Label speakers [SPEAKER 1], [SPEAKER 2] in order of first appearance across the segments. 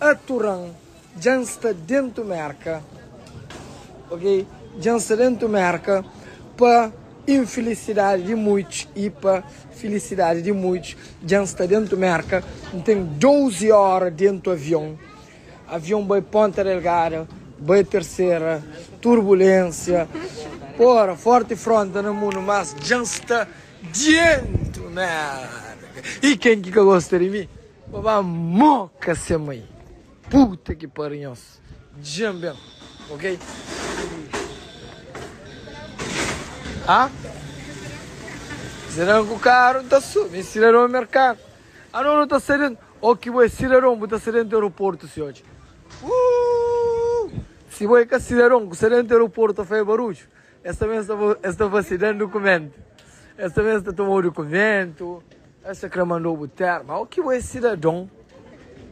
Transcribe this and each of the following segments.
[SPEAKER 1] Aturan dja N sta dentu Merka, ok, dja N sta dentu Merka pa infilisidadi di muitus i pa filisidadi di muitus dja N sta dentu Merka, N ten 12 ora dentu avion, avion bai Ponta Delgada, bai Tersera, turbulensia, pora, forti fronta na mundu, mas dja N sta dentu Merka, i ken ki ka gosta di mi? Pa ba moka se mai. Puta ki pari nhos. Djan ben. Ok. Ah? Cidadão ku carro ta subi. Cidadão mercado. Ah não, não ta sai dentro. Oh ki bo é cidadão, bu ta sai dentro do aeroporto si hoje. Uh! Si bo é ka cidadão, ku sai dentro do aeroporto ta faz barulho. Es também está fazendo dando documento. Es também está tomando documento. Essa kre mandou bu terra, mas o ki bo é cidadão,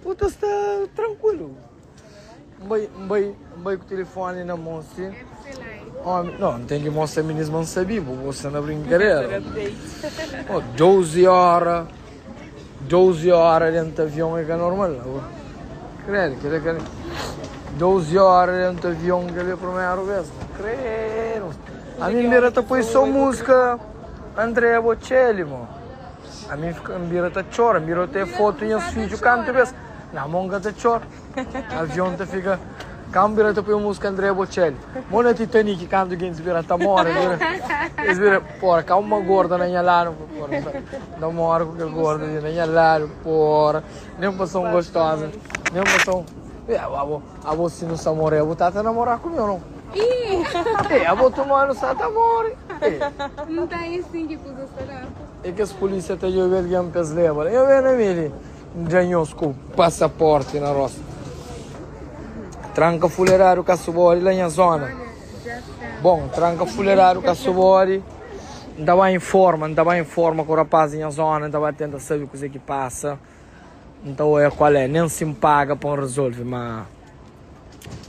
[SPEAKER 1] bu ta sta tranquilo. N bai, N bai, N bai ku telefone na mon si. Homi, não, N ten ki mostra minis ma N sabi, bu bo sta na brincadeira. Oh, 12 hora, 12 hora dentro avião é ka normal. Credo, credo, credo. 12 hora dentro avião que é a primeira vez. Credo. A mim bira ta poi só música Andrea Bocelli, mo. A mi fika, N bira ta txora, N bira ta fotu nhas fidju kantu bes. Na mon ka ta txora. Avion ta fika. Kan bira ta poi músika Andrea Bocelli. Mo na Titanic kantu gentis bira ta more, bira, es bira, pora, ka uma gorda na nha ladu, pora, ta more ku kel gorda li na nha ladu, pora. Nem pa son gostosa, nem pa son. Abo, abo si nu sa more, abo ta ta namora ku mi ou não? Ih! Abo tuma nu sa ta more.
[SPEAKER 2] Não tá assim que kusa sta da.
[SPEAKER 1] É kes polícia ta djobe algen pa es leba la. Yo ben na mi li, N da nhos ku pasaporti na rostu. Tranka fuleradu ka subodi la nha zona. Bon, tranka fuleradu ka subodi. N ta ba informa, N ta ba informa ku rapaz di nha zona, N ta ba tenta sabe kuze ki pasa. N ta oia kual é, nen si N paga pa N rezolve, ma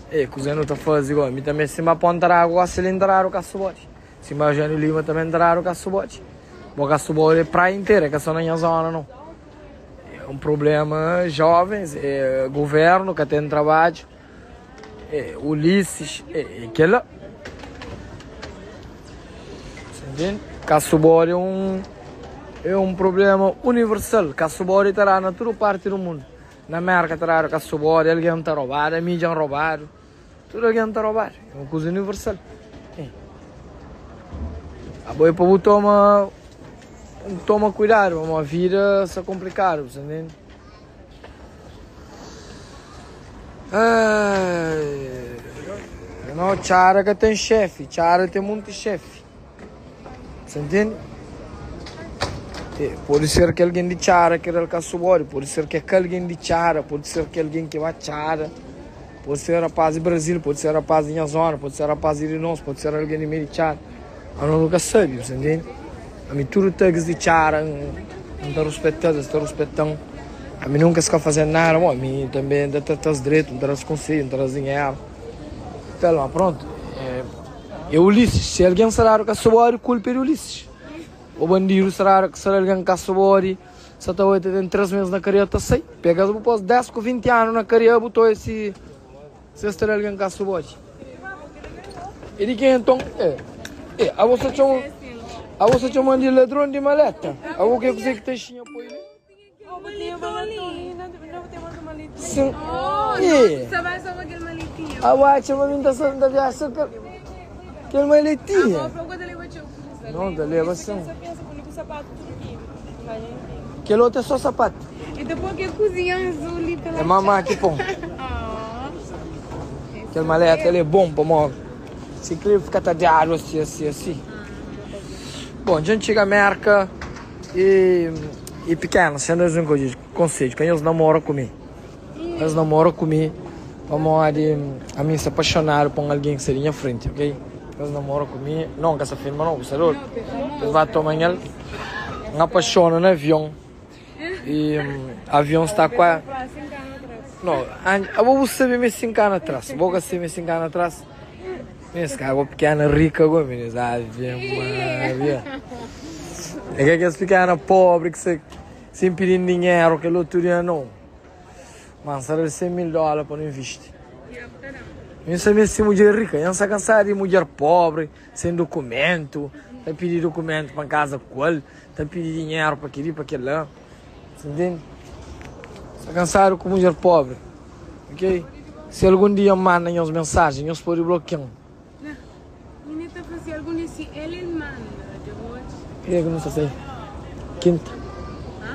[SPEAKER 1] e kuze nu ta faze go? Mi tanbe si N ba Ponta d'Agu gosi li N ta dadu kasu bodi. Si N ba Eugénio Lima tanbe N ta dadu kasu bodi. Bo kasu bodi é praia inteira, é ka so na nha zona no. É un problema jovens, é governo ka ten trabadju, é Ulisses, é, é kela. Entende? Kasu bodi é un é un problema universal. Kasu bodi ta dadu na tudu parti du mundu. Na Merka ta dadu kasu bodi, algen ta robadu, ami dja N robadu. Tudu algen ta robadu. É un kuza universal. É. Abo é pa bu toma toma kuidadu, pamodi vida sta konplikadu, bu sta ntende? Ai, não, Txara ka ten xefi, Txara ten munti xefi. Você entende? Pode ser que alguém de Txara queira el kasu bode, pode ser que é ka alguém de Txara, pode ser que alguém que ba Txara, pode ser rapaz de Brasil, pode ser rapaz de nha zona, pode ser rapaz de nos, pode ser alguém de meio de Txara. Ano nu ka sabe, você entende? Ami tudu thugs di Txara N ta ruspeta-s, es ta ruspeta-m. Ami nunka es ka faze-m nada, bon, ami tanbe N ta trata-s dretu, N ta da-s konsedju, N ta da-s dinheru. Tal, ma prontu, é Ulisses. Si algen sta dadu kasubódi, kulpa é di Ulisses. O bandidu sta dadu, sta da algen kasubódi, sa ta oi ta ten 3 mes na karia ta sai. Pega-s bu pô-s 10 ku 20 anu na karia bu ta oi si. Se sta algen ka subodi. E di ken enton? E. E, abo sa txoma, abo sa txoman di ladron di maleta. Abo ke kuse ki ta xinha poi li? Sin. E. Abo atxa ma mi nta sa nta viaja so kel kel maletinha. Não, ta leba sin. Kel otu é só sapatu. É mamá ki pon. Kel maleta li é bon pamodi si kre fika ta diadu asi asi asi. Bon, dja N txiga Merka i i pikena sen da-s un konsedju, ka nhos namora ku mi. Nhos namora ku mi pamodi ami N sta paxonadu pa un algen ki sta di nha frenti, ok? Nhos namora ku mi, no N ka sta filma no, bu sta dodu? Nhos ba toma nhel. N apaxona na avion i avion sta kua No, abo bu sabe ma é 5 anu atras, bo ka sabe ma é 5 anu atras? Minha, se bo pikena rika go, minha, Ave Maria. É ke kes pikena pobri ki sta sen pidi dinheru kel otu dia, no. Ma N sta da-l 100 mil dóla pa nu invisti. Mi N sta meste mudjer rika. Nha N sta kansadu di mudjer pobri, sen dukumentu, ta pidi dukumentu pa N kaza ku el, ta pidi dinheru pa kel-li, pa kel-la. Sa ntende? Sta kansadu ku mudjer pobri. Ok? Si algun dia N manda nhos mensajen, nhos pode blokia-m. Ki dia ki nu sta sai? Kinta?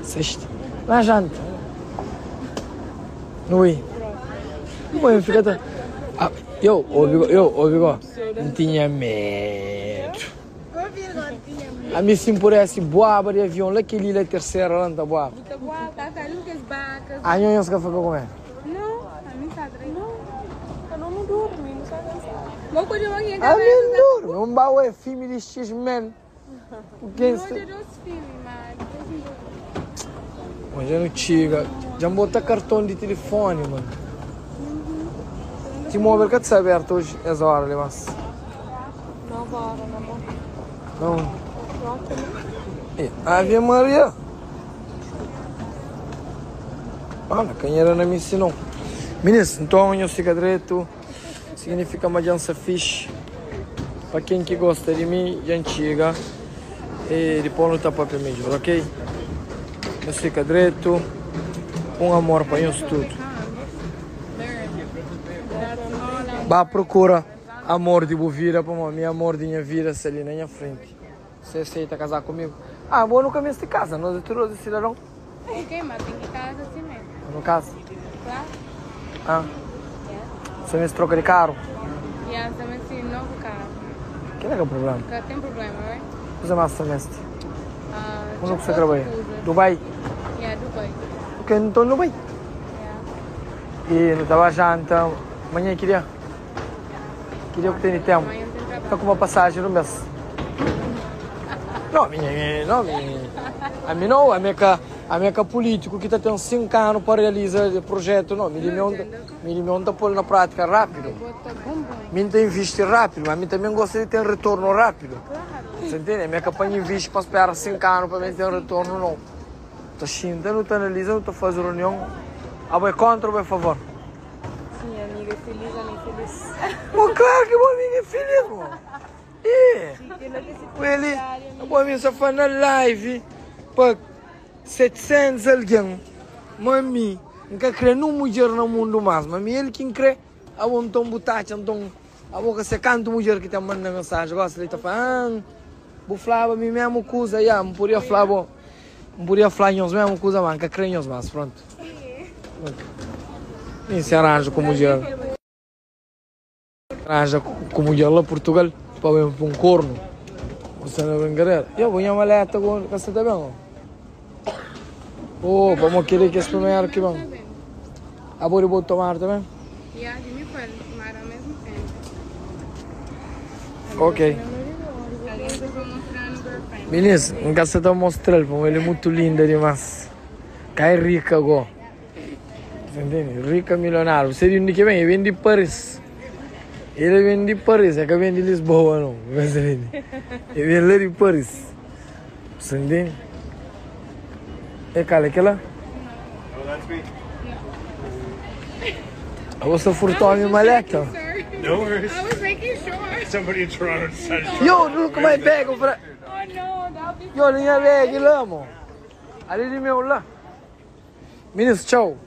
[SPEAKER 1] Sexta? Na janta. Nu bai. Nu bai, fika ta. Ah, yo, obi, yo, obi go. N tinha medu. Ami si N pudesse boaba di avion la kel ilha tercera la N ta boaba. Anho nhos ka fika ku medu? Ami N durmi, un ba oe fimi di X-Men. Bom, dja nu txiga. Dja N bota karton di tilifoni, mano. T-Mobile ka ta sta abertu oji es ora li mas.
[SPEAKER 2] 9 ora na bo.
[SPEAKER 1] Não. Ave Maria. Mano, kanhera na mi si não. Minis, nton nhos fika dretu. Signifika ma dja N sta fixi. Pa ken ki gosta di mi, dja N txiga. E dipos nu ta papia midjor, ok? Nhos fika dretu. Un amor pa nhos tudu. Ba prokura amor di bu vida, pamodi mi amor di nha vida sta li na nha frenti. Si aseita kazá kumigu? Ah, bo nu ka meste kaza, nos é tudu di sidadon.
[SPEAKER 2] Ok, ma ten ki kaza si mé.
[SPEAKER 1] Nu kaza?
[SPEAKER 2] Klaru.
[SPEAKER 1] Ah.
[SPEAKER 2] Yeah.
[SPEAKER 1] Sa meste troka di karu?
[SPEAKER 2] Yeah, sa meste novu karu.
[SPEAKER 1] Kila ka problema.
[SPEAKER 2] Ka ten problema, right?
[SPEAKER 1] Kuza mas sa meste?
[SPEAKER 2] Ah,
[SPEAKER 1] Undi ku sa kre bai? Dubai?
[SPEAKER 2] Yeah, Dubai.
[SPEAKER 1] Ok, nton nu bai.
[SPEAKER 2] Yeah.
[SPEAKER 1] E nu ta ba janta manhan ki dia? Ki dia ku tene tempu? Ta kuma pasaji un bes. No, mi, no, mi, ami no, ami ka, ami ka pulitiku ki ta ten 5 anu pa realiza projetu, no. Mi di meu, mi di meu N ta pol na pratika rapidu. Mi N ta invisti rapidu, ma mi tanbe N gosta di ten retornu rapidu. Sa ntende? Ami ka pa N invisti pa spera 5 anu pa mi ten retornu, no. Ta xinta, nu ta analiza, nu ta fazi reunion. Abo é kontra o abo é favor?
[SPEAKER 2] Sim, amiga é feliz, ami é feliz.
[SPEAKER 1] Bom, claro que bom amiga é feliz, bom. E ele, bom amigo só fala na live pa 700 alguém. Mami, nunca crê num mulher no mundo mais. Mami, ele quem crê, a bom tom butacha, então a boca se canto mulher que tá mandando mensagem, gosta ele tá falando, ah, vou falar mim mesmo coisa, já, não podia falar bom. Não podia falar nhos mesmo coisa, mas nunca crê nhos mais, pronto. Nem se arranja com mulher. Arranja com mulher lá Portugal para ver para um corno. Você não é brincadeira. Eu vou minha maleta com você tá bem? Oh, vamos querer que esse primeiro aqui vamos. A bora vou tomar também?
[SPEAKER 2] Yeah, de mim foi tomar ao mesmo tempo.
[SPEAKER 1] Ok. Meninas, nunca você tá mostrando, ele é muito linda demais. Cai rica agora. Você entende? Rica milionário. Você de onde que vem? Ele vem de Paris. Ele vem de Paris, é que vem de Lisboa, não. Você entende? Ele vem lá de Paris. Você entende? É cala aquela?
[SPEAKER 3] Oh, that's me.
[SPEAKER 1] Você furtou a minha maleta?
[SPEAKER 3] No worries.
[SPEAKER 2] I was making sure.
[SPEAKER 3] Somebody in Toronto decided to.
[SPEAKER 1] Yo, look my bag. Eu falei,
[SPEAKER 2] Oh no, that'll be
[SPEAKER 1] Yo, minha bag lá, amor. Ali de meu lá. Meninos, tchau.